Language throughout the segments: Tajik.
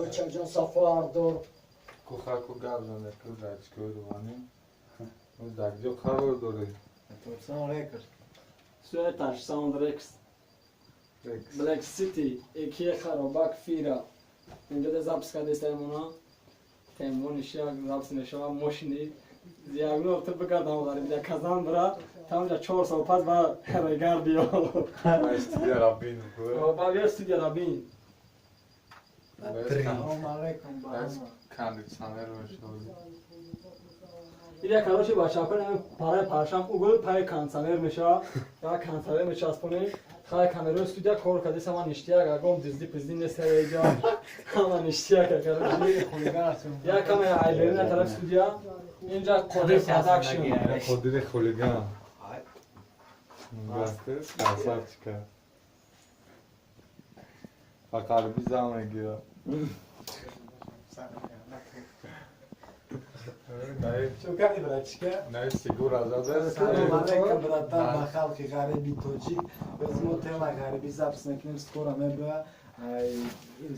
Очаҷон Сафардор. Кухаку гап зане, ку дачкои рӯғанӣ. Дар ҷо қарор доред? Тоҷикистон Рекорд. Суя Sound Rex. Black City, Экие Харобак Фира. Инҷо де запись кардестаем она. Темони шак запись мешава мошини. Диагноз ту бигардам ғариб я Казан бира. Тамҷа 4 сол пас ба регар биё. Студия Рабин. Ба биё студия Рабин. Салом алейкум ба ҳама. Кондитсионер мешавад. Ия, короче, бачаҳо, параи паршам угол паи кондитсионер мешава. Я кондитсионер мечаспонем. Хай, камераи студия кор кардеса, ман ништяк, агом дизди пизди нест иҷа. Ҳама ништяк, короче. Я камера айберина тараф студия. Инҷа Қодир Продакшн. Қодири хулиган. Красавчика. Ба қалби зан мегирад. Чо кардӣ, братчика? Наи сигура заде. Салом алейкум, братан, ба халқи ғариби тоҷик. Боз мо тема ғарибӣ запись мекунем, скоро мебояд.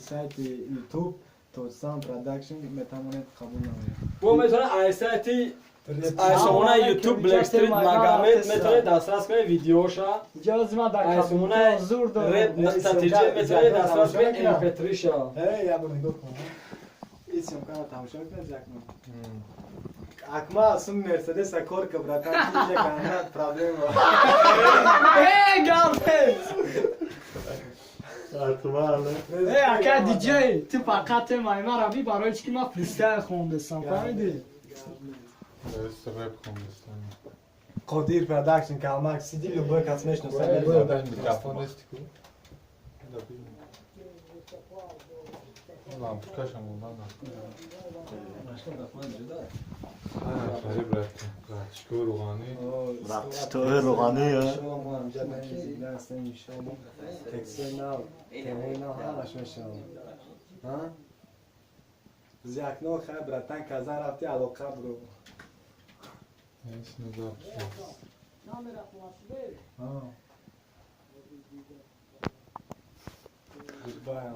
Сайти YouTube Тоҷикистон Продакшн метавонед қабул намоед. Бо метавонед ай сайти, ай сомонаи YouTube Black Street Магомед метавонед дастрас кунед видеоша. Иҷози ман дар Ай сомонаи зур дорам. Rap нуқта tj метавонед дастрас кунед MP3-ша. Эй, я бор нигоҳ кун. Ин съёмкаро тамошо кунед, якмон. Акма сум Мерседеса кор ка, братан, тиҷа канда проблема. Эй, гапе! Эй, ака диҷей, ту фақат темаи мара би, барои чӣ ки ман фристайл хондестам, фаҳмидӣ? Рэп хондестам. Қодир Продакшн, Калмак, сиди, любой кас мешиносад. Микрофон нест ку? Лампочкашам монда. Братчикои рӯғанӣ. Братчикои рӯғанӣ. Шумо ҳамҷа зинда ҳастем, иншоалло. Текстҳои нав, темаи нав ҳамаш мешавад. Зиакно хай, братан, Казан рафти, алоқа бро. Нест, запись. Goodbye.